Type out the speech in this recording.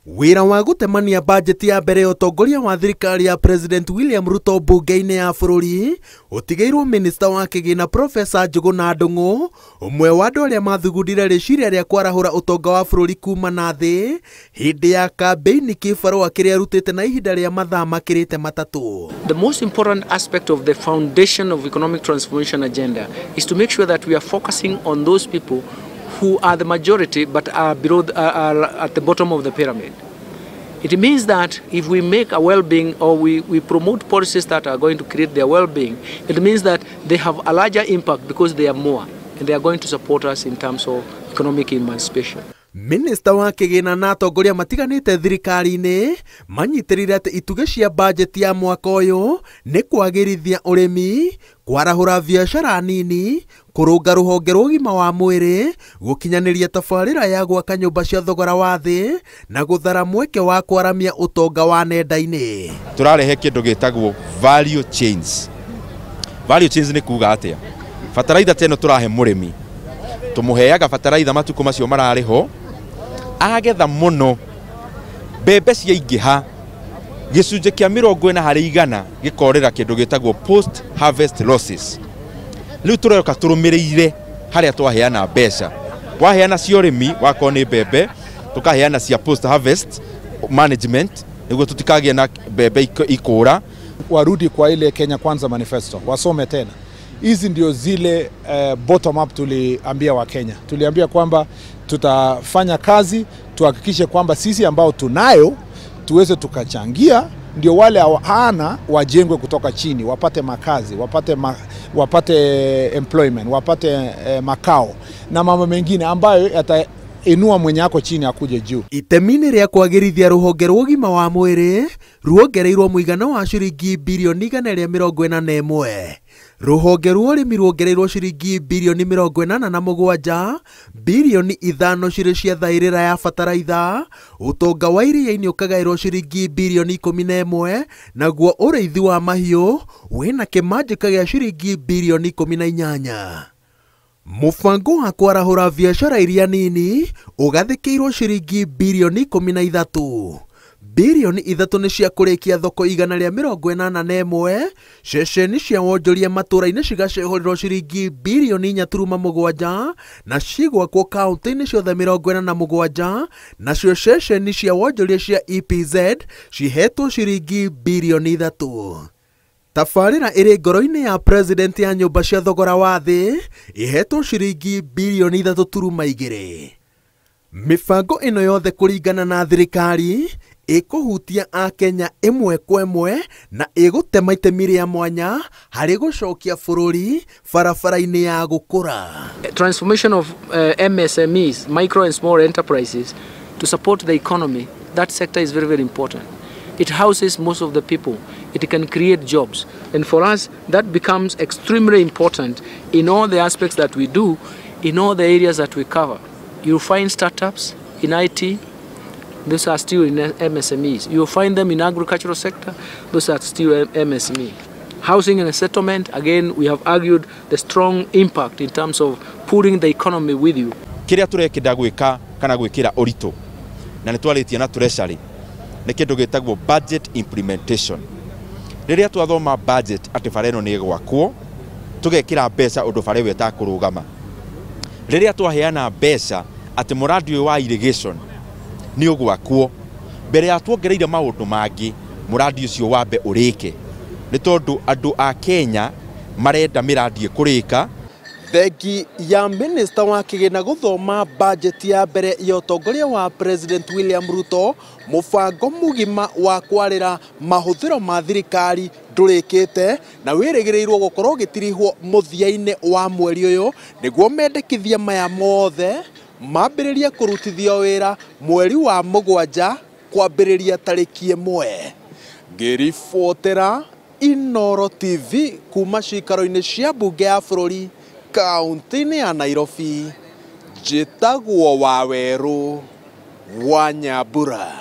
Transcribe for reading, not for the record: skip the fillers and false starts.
Wĩra wa gũtemania bajeti ya mbere ya ũtongoria wa thirikari ya President William Ruto mbunge-inĩ ya bũrũri ũtigĩirwo minista wa kĩgĩna Profesa Njuguna Ndung'u, ũmwe wa andũ arĩa mathugundire rĩciria rĩa kwarahũra ũtonga wa bũrũri kuma na thĩ hĩndĩ ya kambĩini kĩbarũa kĩrĩa arutĩte na ihinda rĩa mathaa makĩrĩte matatũ. The most important aspect of the foundation of economic transformation agenda is to make sure that we are focusing on those people who are the majority but are below, are at the bottom of the pyramid. It means that if we make a well-being or we promote policies that are going to create their well-being, it means that they have a larger impact because they are more and they are going to support us in terms of economic emancipation. Minista wa kĩgĩna na atongoria matiganĩte thirikari-inĩ manyitĩrĩire atĩ itugĩ cia bajeti ya mwaka ũyũ nĩ kwagĩrithia ũrĩmi, kwarahũra biacara nini, kũrũnga rũhonge rwa ũgima wa mwĩrĩ, gũkinyanĩria tabarĩra ya gwaka nyũmba cia thogora wa thĩ na gũthara mweke wa kwaramia ũtonga wa nenda-inĩ. Tũrarehe kĩndũ gĩtagwo value chains. Value chains nĩ kuga atĩa? Bataraitha ta ĩno tũrahe mũrĩmi, tũmũheaga bataraitha matukũ macio mararĩ ho, agetha mũno, mbembe ciaingĩha, gĩcunjĩ kĩa 40% gĩkorĩra kĩndũ gĩtagwo post harvest losses. Rĩu tũroka tũrũmĩrĩire harĩa twaheana mbeca. Waheana cia ũrĩmi wakorwo nĩ mbembe, tũkaheana cia post harvest management nĩguo tũtikagĩe na mbembe ikũra. Warudi kwa ile Kenya Kwanza manifesto, wasome tena. Hizi ndio zile bottom up tuliambia wa Kenya. Tuliambia kwamba tutafanya kazi, tuhakikishe kwamba sisi ambao tunayo tuweze tukachangia, ndio wale hawana wajengwe kutoka chini, wapate makazi, wapate employment, wapate makao na mambo mengine ambayo yatainua mwenye ako chini akuje juu. Itemi-inĩ rĩa kwagĩrithia rũhonge rwa ũgima wa mwĩrĩ ruongereirwo mũigana wa ciringi birioni 141. Rũhonge rwa ũrĩmi ruongereirwo ciringi birioni 87, birioni 5 cirĩ cia thaĩrĩra ya bataraitha, ũtonga wa iria-inĩ ũkagaĩrwo ciringi birioni 11, naguo ũrĩithi wa mahiũ wĩna kĩmanjĩka gĩa ciringi birioni 18. Mũbango wa kwarahũra biacara iria nini ũgathĩkĩirwo ciringi birioni 13. Birioni 3 nĩ cia kũrĩkia thoko 181, ceceni cia wonjoria matũra-inĩ cigacehũrĩrwo ciringi birioni 4.7 na cigwakwo kaunti-inĩ ciothe 47, nacio ceceni cia wonjoria cia EPZ cihetwo ciringi birioni 3. Tabarĩra ĩrĩ ngoro-inĩ ya president ya nyũmba cia thogora wa thĩ ihetwo ciringi birioni 3.2. Mĩbango ĩno yothe kũringana na thirikari ĩkũhutia Akenya ĩmwe kwa ĩmwe na ĩgũtema itemi rĩa mwanya harĩ gũcokia bũrũri barabara-inĩ ya gũkũra. Transformation of MSMEs, micro and small enterprises, to support the economy, that sector is very, very important. It houses most of the people. It can create jobs. And for us, that becomes extremely important in all the aspects that we do, in all the areas that we cover. You'll find startups in IT, those are still in MSMEs. You'll find them in agricultural sector, those are still MSME. Housing and settlement, again, we have argued the strong impact in terms of pulling the economy with you. Kĩrĩa tũrekĩnda gwĩka kana gwĩkĩra ũritũ na nĩ twarĩtie na Treasury nĩ kĩndũ gĩtagwo budget implementation. Rĩrĩa twathoma budget atĩ bara ĩno nĩ ĩgwakwo, tũgekĩra mbeca ũndũ bara ĩyo ĩtakũrũgama. Rĩrĩa twaheana mbeca atĩ mũrandi ũyũ wa irrigation nĩ ũgwakwo, mbere ya tuongereire maũndũ mangĩ, mũrandi ũcio wambe ũrĩke, nĩ tondũ andũ a Kenya marenda mĩrandi ĩkũrĩka. Thengi ya minista wa kĩgĩna gũthoma bajeti ya mbere ya ũtongoria wa President William Ruto, mũbango mũgima wa kwarĩra mahũthĩro ma thirikari ndũrĩkĩte na wĩrĩgĩrĩirwo gũkorwo ũgĩtirihwo mũthia-inĩ wa mweri ũyũ, nĩguo mendekithia maya mothe mambĩrĩrie kũrutithio wĩra mweri wa 7 kwambĩrĩria tarĩki 1. Ngĩribotera Inooro TV kuma cikaro-inĩ cia mbunge ya bũrũri kaunti-inĩ ya Nairobi, njĩtagwo Wawerũ wa Nyambura.